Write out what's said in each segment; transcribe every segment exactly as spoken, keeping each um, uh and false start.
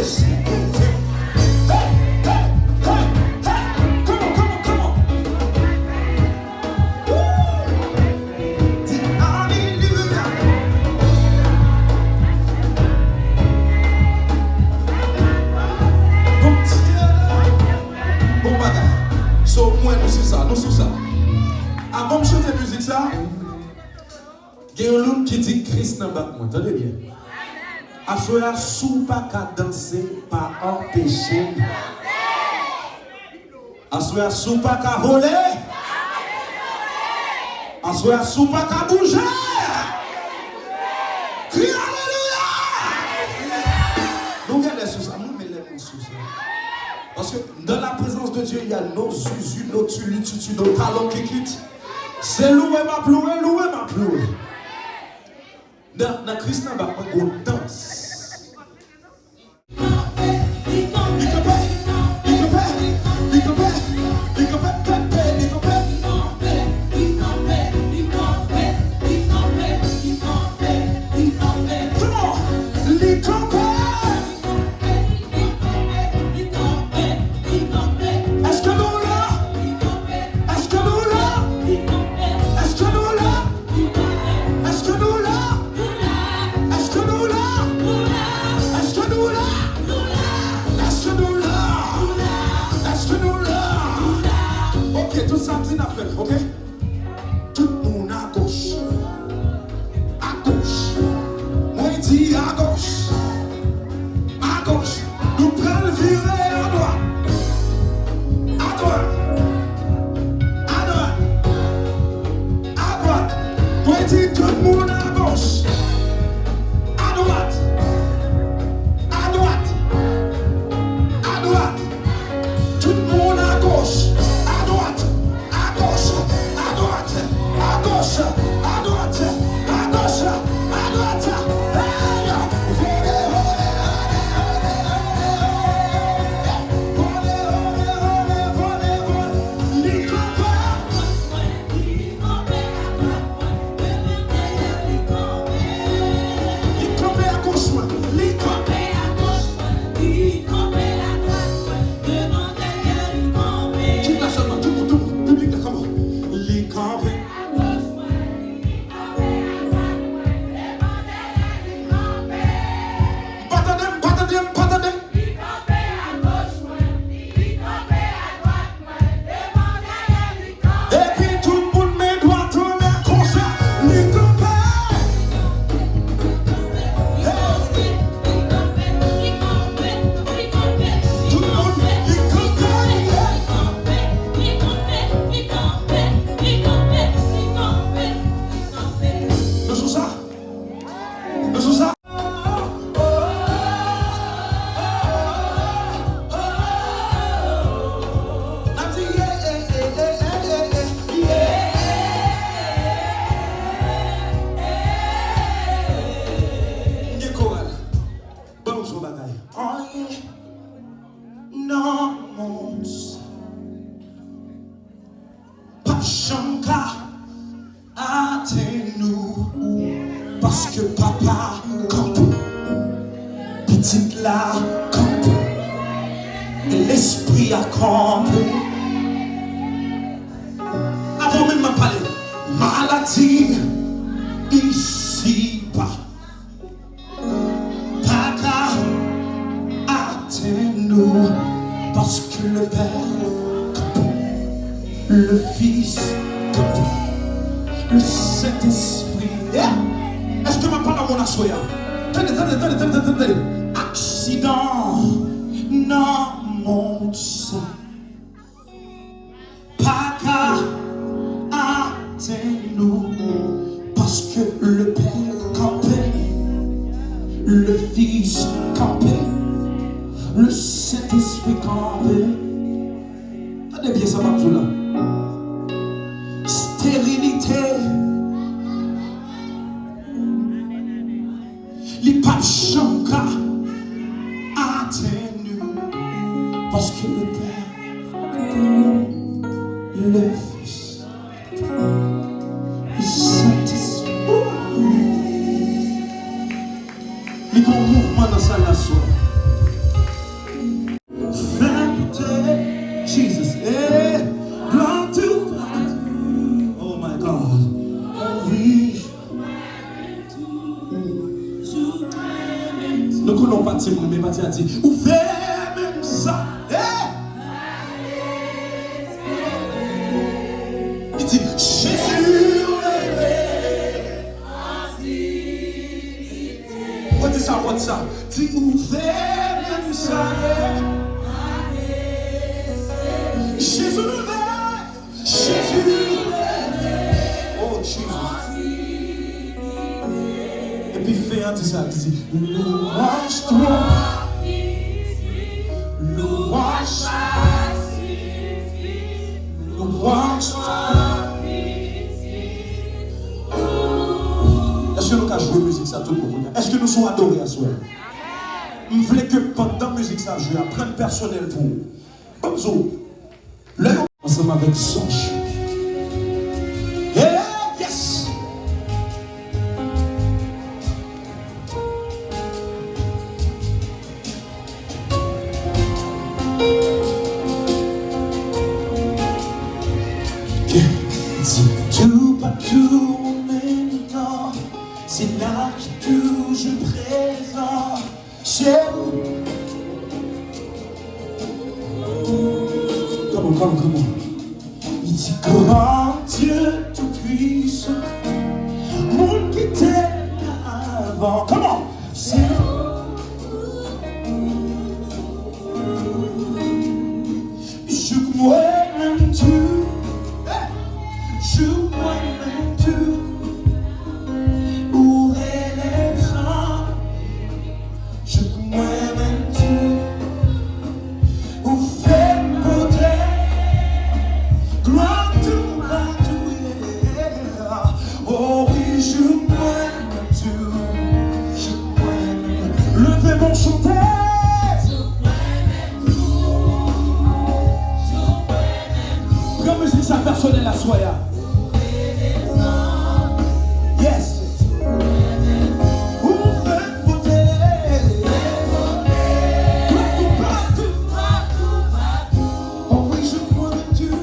Hey, hey, hey, hey. Come on, come on, come on. Woo! Di alelouya. Bondye. Bon bagay. So, mwen, nou sou sa, nou sou sa. Avan m chante mizik sa, gen yon loun ki di, "Kris nan bak mwen." Tande byen. Aswè a, si w pa ka danse, pa anpeche m. Aswè a, si w pa ka vole, aswè a, si w pa ka bouje, kriye alelouya! Nou genlè sou sa, mwen, men lè mwen sou sa. Paske dans la présence de Dieu, il y a no zuzu, no tulitutu, no talon kikit. Se louwe m ap louwe, louwe m ap louwe. Nan, nan Kris nan bak mwen, gon dans. Li kanpe, li kanpe, li kanpe, li kanpe, kanpe, li kanpe. Come on! Li kanpe! Èske nou la? Èske nou la? Èske nou la? Èske nou la? Èske nou la? Èske nou la? Èske nou la? Èske nou la? Èske nou la? Ok, tout sa m di n ap fè l, ok? Tout moun agoch. Agoch. Mwen di agoch. Agoch. Nou pral vire adwat. Adwat. Adwat. Adwat. Mwen di tout moun agoch. Adwat. Adwat. Adwat. Tout moun agoch. Adwat. Agoch, adwat, agoch, adwat, agoch, adwat. Hey! Vole, vole, vole, vole, vole, vole, vole, vole, vole. Li kanpe. Li kanpe agoch mwen. Li kanpe. Kit la sèlman, tout moun, tout moun, piblik la, come on. Li kanpe. M pa tande, m pa tande, m pa tande. Epi tout moun men dwat anlè konsa, li kanpe. Hey! Tout moun, li kanpe. Hey! Nou sou sa? Nou sou sa? N ap di, yeah, yeah, yeah. Gen koral. Ban m yon bagay. Anyen nan mond sa p ap janm ka atenn nou, paske Papa kanpe, Pitit la kanpe, e Lespri a kanpe. Avan menm m ap pale, maladi isipa pa ka atenn nou, paske le Père kanpe, le Fils kanpe, le Saint-Esprit. Eh! Èske m ap pale a moun aswè a? Tande, tande, tande, tande, tande, tande. Aksidan nan mond sa pa ka atenn nou, paske le Père kanpe, le Fils kanpe, le Saint-Esprit kanpe. Tande byen sa m ap di w la. Sterilite, li p ap janm ka atenn nou, paske le Père, le Fils, le Saint-Esprit. Li gen yon mouvman nan sal la aswè. Di, ou fè menm sa. Hey! Li di, Jezi leve. Ou di sa, ou di sa. Di, ou fè menm sa. Jezi leve. Jezi leve. Oh, Jesus. Epi fen an di sa, li di, louanj twò. Louanj. Louanj twò. Èske nou ka jwe mizik sa tout moun kounye a? Èske nou sou adore aswè? M vle ke pandan mizik sa jwe a, pran l pèsonèl pou ou. Ban m di w, lè yo ansanm avèk zanj. Hey, yes! Di toupatou ou menm tan, se la ki toujou prezan. Se ou. Come on, come on, come on. Li di, Gran Dye toupisan, moun ki te la avan. Come on. Se ou. Jouk mwen menm tou. Hey! Jouk mwen menm tou. Ou rele m san. Jouk mwen menm tou. Ou fè m pote glwa toupatou, yeah. Oh wi, jouk mwen menm tou. Jouk mwen menm. Leve men w chante. Pran mizik sa pèsonèl aswè a. Yes. Ou fè m pote. Toupatou. Oh wi, jouk mwen menm tou.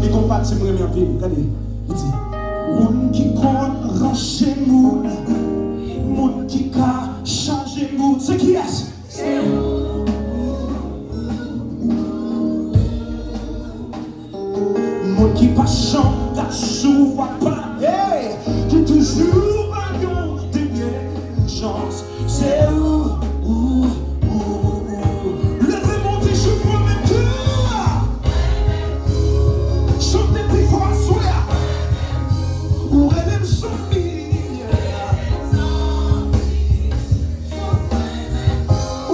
Li gon pati m renmen anpil. Gade, li di, moun ki konn ranje moun, moun ki ka chanje moun. Se kiyès? Moun ki pa janm ka sou apa, hey, ki toujou ba yon dènye chans. Se ou, ou, ou, ou. Leve men w, di, jouk mwen menm tou. Chante pi fò aswè a. Ou rele m zanmi.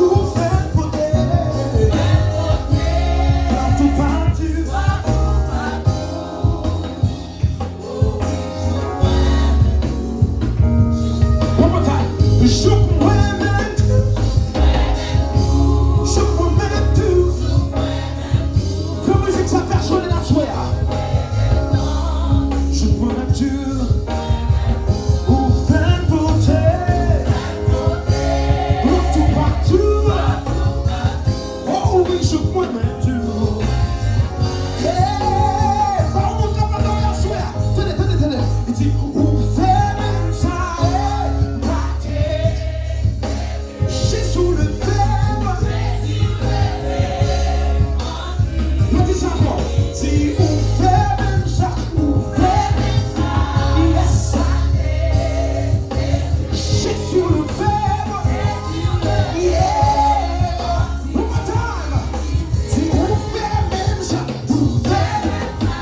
Ou fè m pote. Toupatou. One more time. Jouk mwen menm tou. Jouk mwen menm tou. Pran mizik sa pèsonèl aswè a. Jouk mwen menm tou. Ou fè m pote. Glwa toupatou. Oh wi, jouk mwen menm tou. Hey, pa yon moun k ap adore aswè a. Tande, tande, tande. Li di, ou fè menm sa, hey, maten. Jezi leve. Mwen di sa ankò. Di, ou fè menm sa, ou fè menm sa. Yes. Jezi leve. Yeah. One more time. Di, ou fè menm sa, ou fè menm sa.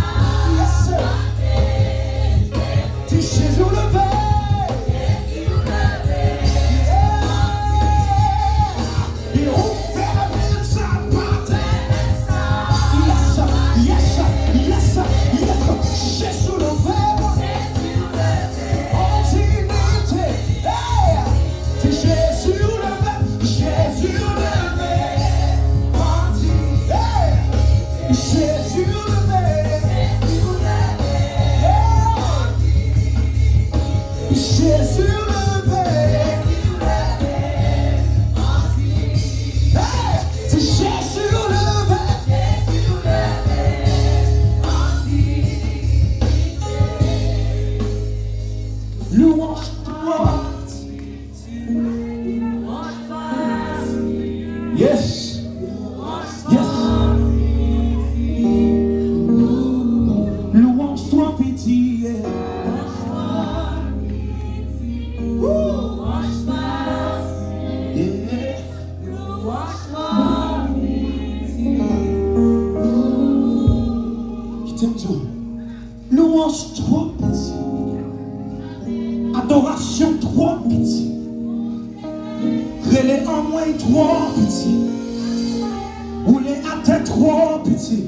Yes, sir. Di, Jezi leve. Yeah. Di, ou fè menm sa maten. Yes, sir. Yes, sir. Yes, sir. Yes, sir. Jezi leve. Hey! Di Jezi ou leve, Jezi ou leve. Hey! Jezi ou leve. Hey! Jezi ou leve. Hey! Di Jezi ou leve. Louanj twò. Twò piti. Adorasyon twò piti. Rele anmwey twò piti. Woule atè twò piti.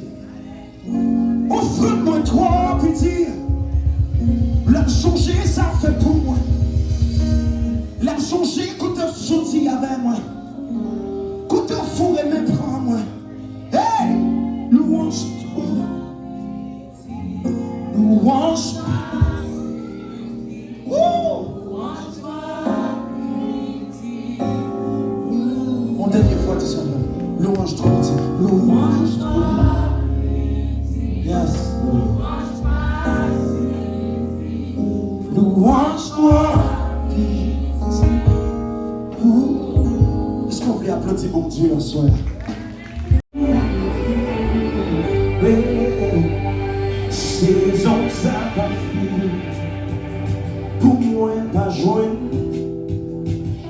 Ofrann mwen twò piti. Lè m sonje sa w fè pou mwen. Lè m sonje kote w soti avè mwen. Kote w foure men pran mwen. Hey! Louanj twò. Louanj. Woo! Yon dènye fwa, di sa avè m. Louanj twò piti. Louanj twò. Yes. Louanj twò piti. Woo! Èske w vle aplodi Bondye aswè a? Sezon sa pa fini pou mwen pa jwenn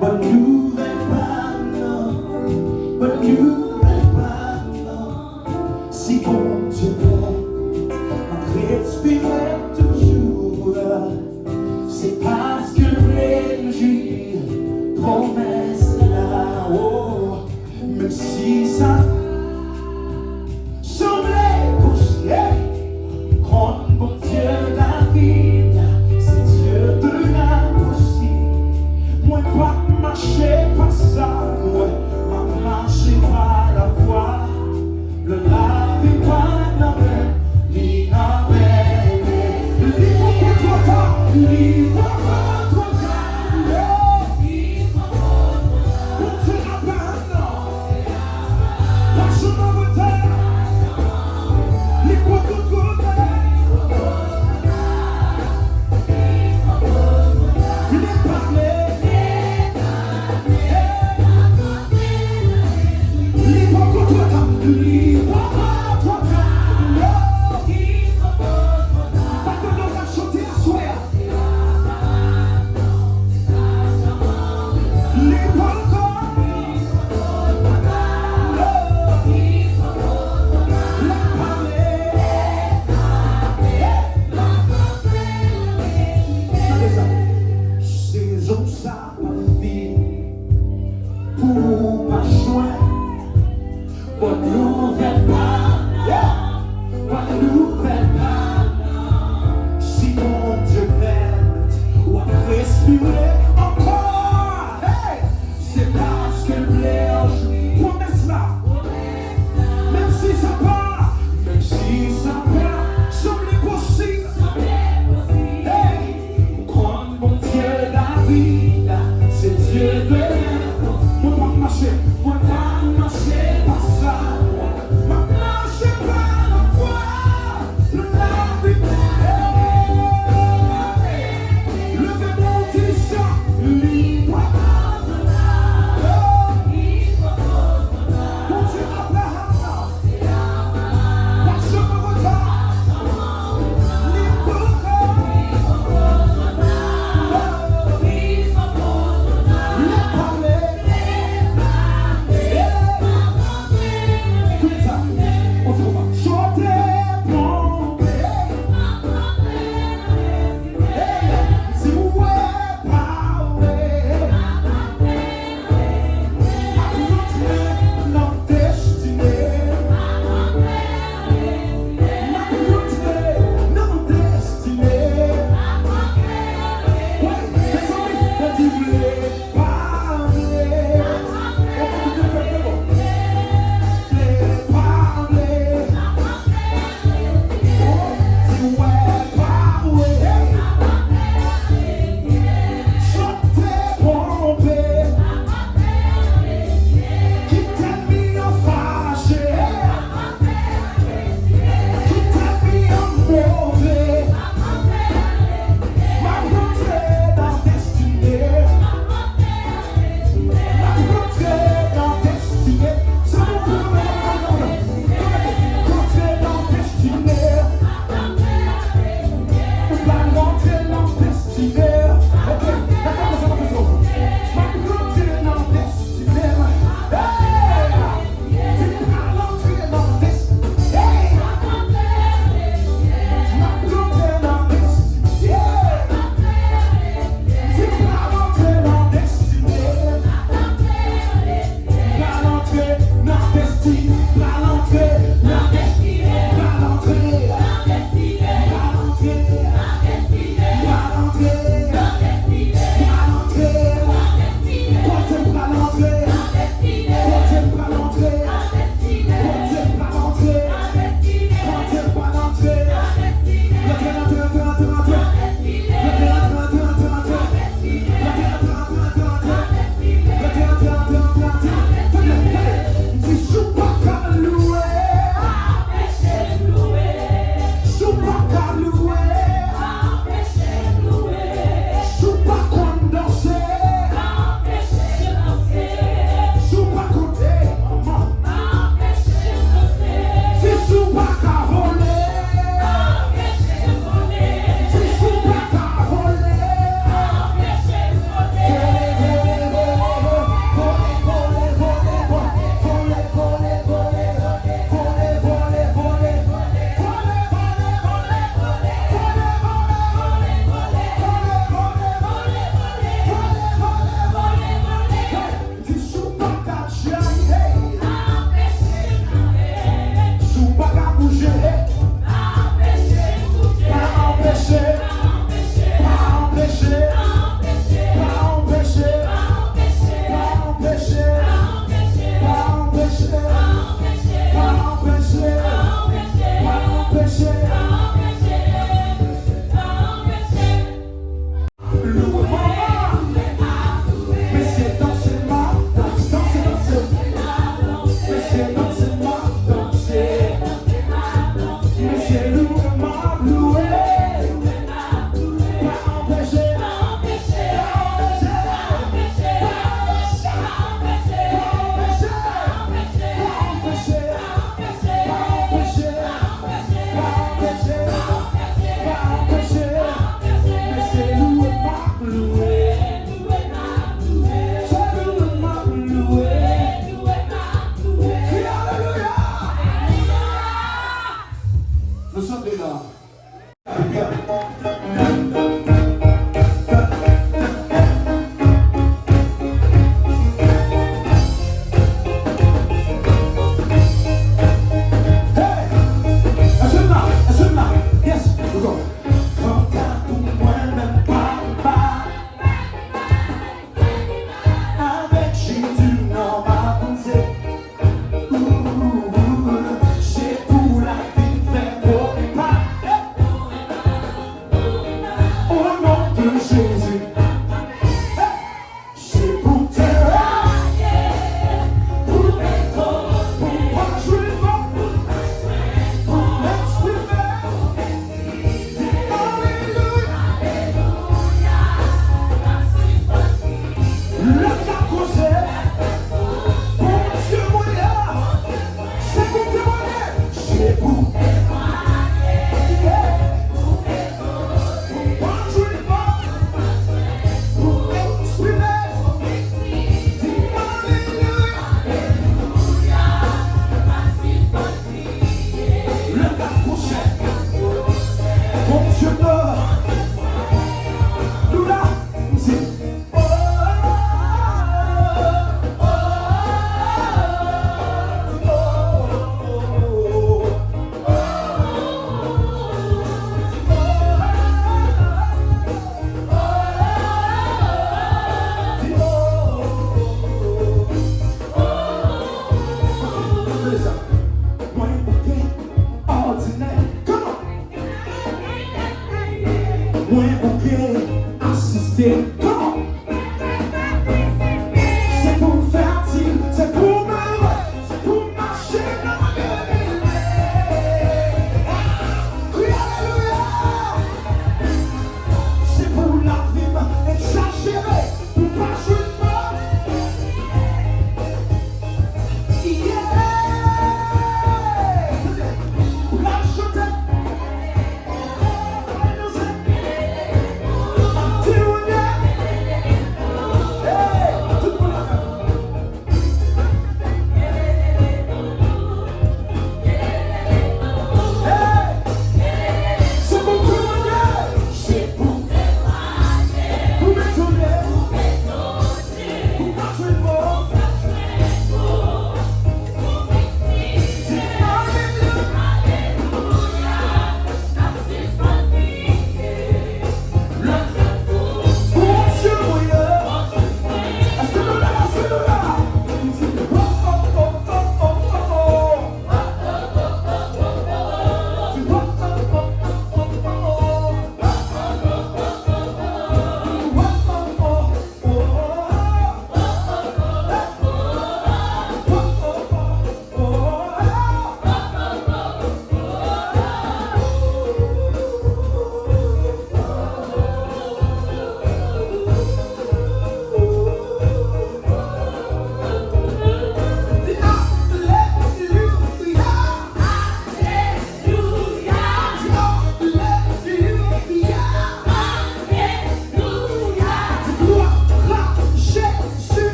bòn nouvèl pa m nan, bòn nouvèl pa m nan. Si Bondye pèmèt, m ap respire toujou. Se paske l vle m jwi pwomès la, oh. Menm si sa sanble posib, konn Bondye David, se Dye de lenposib. Mwen p ap mache pa sa m wè, m ap mache pa lafwa. Le lavi pa nan men, li nan men li. Li poko twò ta, li poko twò ta. Bondye Abraram nan pa janm an reta. Li poko twò ta. Vle pale. Li poko twò ta, li poko twò ta. Pa tande w ap chante aswè a. Li poko. L ap pale. Tande sa. Sezon sa pa fini pou w pa jwenn bòn nouvèl pa m nan. Bòn nouvèl pa m nan. Si Bondye pèmèt, w ap respire ankò. Hey! Se paske l vle w jwi pwomès la. Menm si sa pa, menm si sa pa sanble posib. Hey! Konn Bondye David,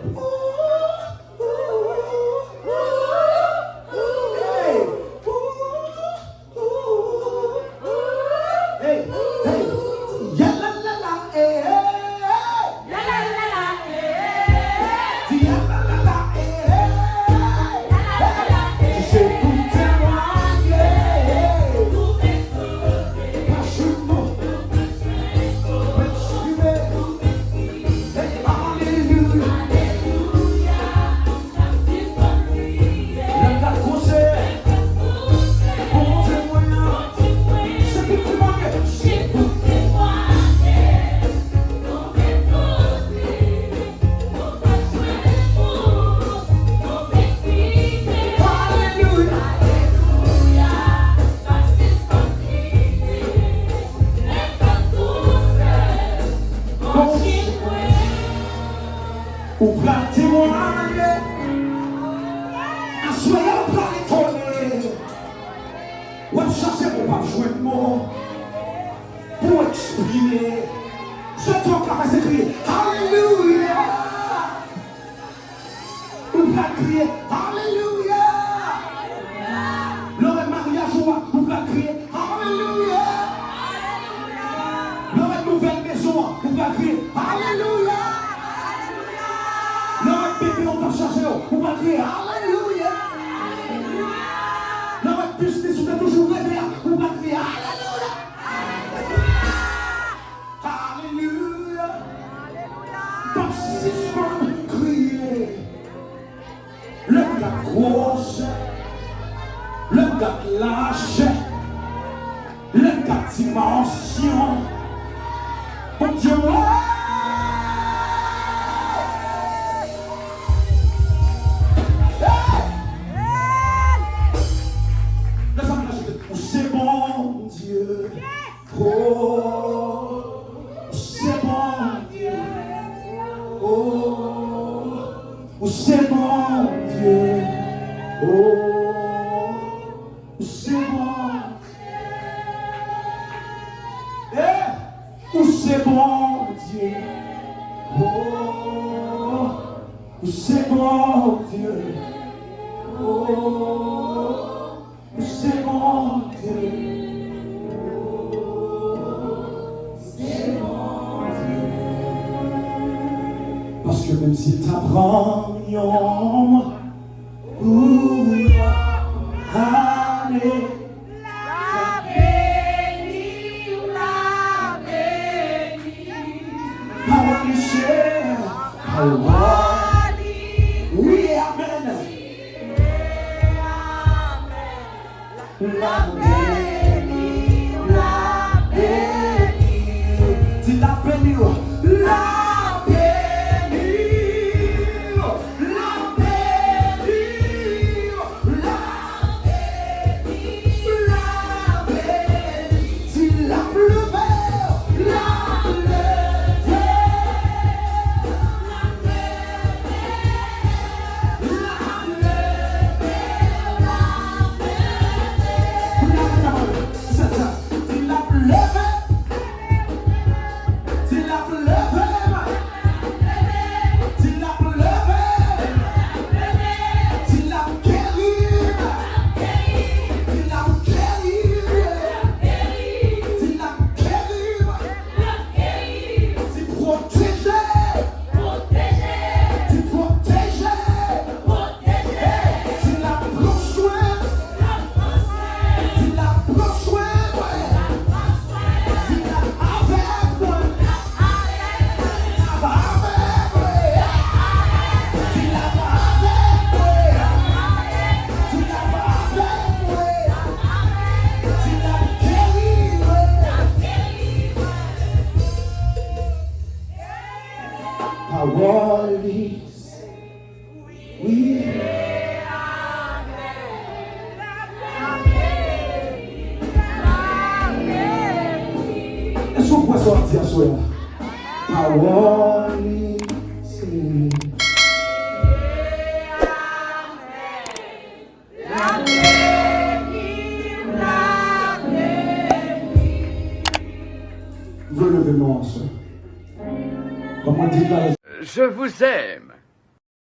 Hey! Hey! Hey! Ya la la la, hey, hey, hey! Ya la la la, hey, hey, hey! Ya la la la, hey, hey, hey! Ya la la la, hey, hey, hey! Se pou temwaye. Pou temwaye. Pa jwenn mò. Respire. Hey, alelouya. Lè m gad gwosè Bondye mwen an, se pou temwaye. Se pou temwaye. Alelouya. Ou pral temwaye. Aswè a ou pral etone. W ap chache mo, w p ap jwenn mo pou eksprime. Sèl sa w ka fè se kriye, alelouya! Ou pral kriye, alelouya! Lè w wè maryaj ou a, ou pral kriye, alelouya! Lè w wè nouvèl mezon an, ou pral kriye, alelouya! Lè w wè bebe w t ap chache w, ou pral kriye, alelouya! Lè w wè biznis ou te toujou reve a, ou pral kriye, alelouya! Alelouya! M p ap sispann kriye. Lè m gad gwosè, lè m gad lajè, lè m gad dimansyon Bondye mwen. Hey! Lè sa m ka chante, ou se Bondye. Oh, ou se Bondye. Oh, ou se Bondye. Oh, ou se Bondye. Eh, ou se Bondye. Oh, ou se Bondye. Oh, ou se Bondye. Paske menm si l ta pran yon moun pou yon ane, l ap beni, l ap beni. Pawòl li se pawòl. Wi, amèn. L ap beni, l ap beni. Di l ap beni w. L ap beni w. L ap beni w. L ap beni w. L ap beni w. Di l ap leve w. L ap leve w. L ap leve w. L ap leve w. L ap leve w. Pou n ap leve. Di l ap leve. Di l ap leve. Di l ap leve. Di l ap geri. Di l ap geri. Di l ap geri. Di pwoteje. Di pwoteje. Di l ap pran swen. Di l ap pran swen mwen. Di l ap avèk mwen. Di l ap avèk mwen. Di l ap avèk mwen. Di l ap avèk mwen. Di l ap geri mwen. Pawòl li. Wi. Èske w kwè sa w ap di aswè a? Pawòl li se. M vle leve men w aswè. Kòman deklare. Je vous aime.